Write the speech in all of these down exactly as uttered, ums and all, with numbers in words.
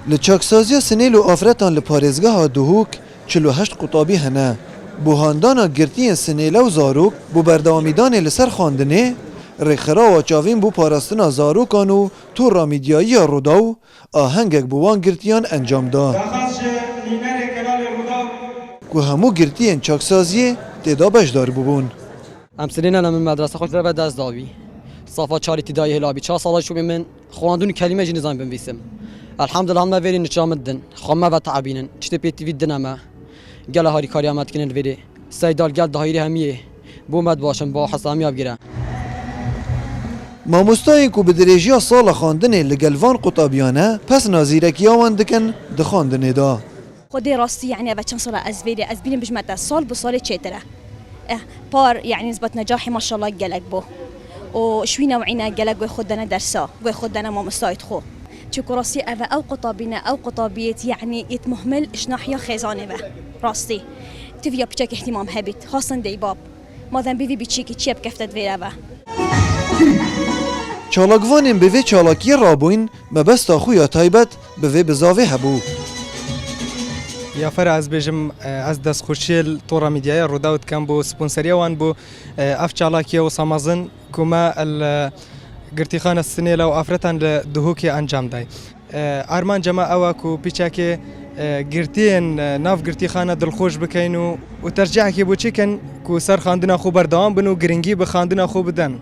Li çaksaziya Sinêl û Afretan li parêzgeha Duhok çil û heşt qutabî hene. Bo handana girtiyên Sinêle û zarok bo berdewamîdanê li ser xwendinê, Rêxirawa Çavîn bo Parastina Zarokan û Tora Mîdyayî ya Rûdaw ahengek bo wan girtiyan encam da. Daxwaz ji nînerê Kenalê Rûdaw. Ku hemû girtiyên çaksaziyê tê de beşdar bûbûn. Em sinêne ne min medrese xwe ji ve dest dabî. Safa çar îtidayî hêlabî. Çar sala çûbî min xwendin û kelîme jî nizanî binivîsim. Elhamdulillah me vêrî niça min din. Xwe me ve teebînin. Çi tê pêtivî dine me. Gele harîkariya me dikinin li vêrê. Seydal gel dahîrê hemiyê. Bo me dibaşin, bo hesamiya bigire. Mamostayên ku bi dirêjiya sala xwendinê li gel van qutabiyane pesna zîrekiya wan dikin di xwendinê de. Xwedê rastî, yanî eve çend sala ez vêrê, ez bînim bijme te sal bi salê çêtir e. Eh, par, yanî nisbet necahê maşallah gelek bû. Û ji wî newîne gelek guhê xwe dene dersa, guhê xwe dene mamostayê xwe. Çunku rastî eve ew qutabî ne, ew qutabiyêt, yanî êt muhmil ji nahiya xêzanê ve. Rastî. Tiviya piçek îhtîmam hebît, xasin deybab. Madem bivî biçîkî çiye bikefte di vêre ve. Çalakvanên bi vê çalakiyê rabûyn, mebesta xwe ya taybet bi vê bizavê hebû. Yafera ez bêjim, e, ez destxweşiyê li Tora Mîdyaya Rûdaw dikem bo sponseriya wan bo, e, ev çalakiyê wisa mezin ku me li Girtîxana Sinêla û Afretan li Duhokê encam day. E, armanca me ew e ku piçekê, e, girtiyên, e, nav girtîxana dilxweş bikeyn û, û tercihekê bo çi kin ku ser xwendina xwe berdewam bin û giringî bi xwendina xwe bidin.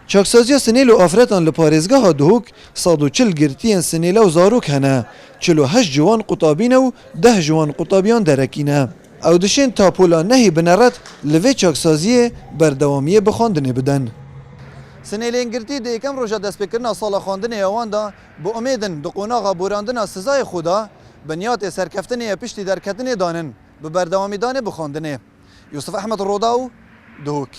Çaksaziya Sinêl û Afretan li parêzgeha Duhok sed û çil girtiyên Sinêle û zarok hene. Çil û heşt ji wan qutabî ne û deh ji wan qutabiyan derekî ne. Ew dişên tapola nehî bineret li vê çaksaziyê berdewamiyê bi xwendinê bidin. Sinêlên girtî di yekem roja destpêkirina sala xwendinê ya wan de bi umêd in di qonaxa borandina sizayê xwe de binyatê serkeftinê ya piştî derketinê danin, bi berdewamî danê bi xwendinê. Yûsif Ehmed Rodaw, Duhok.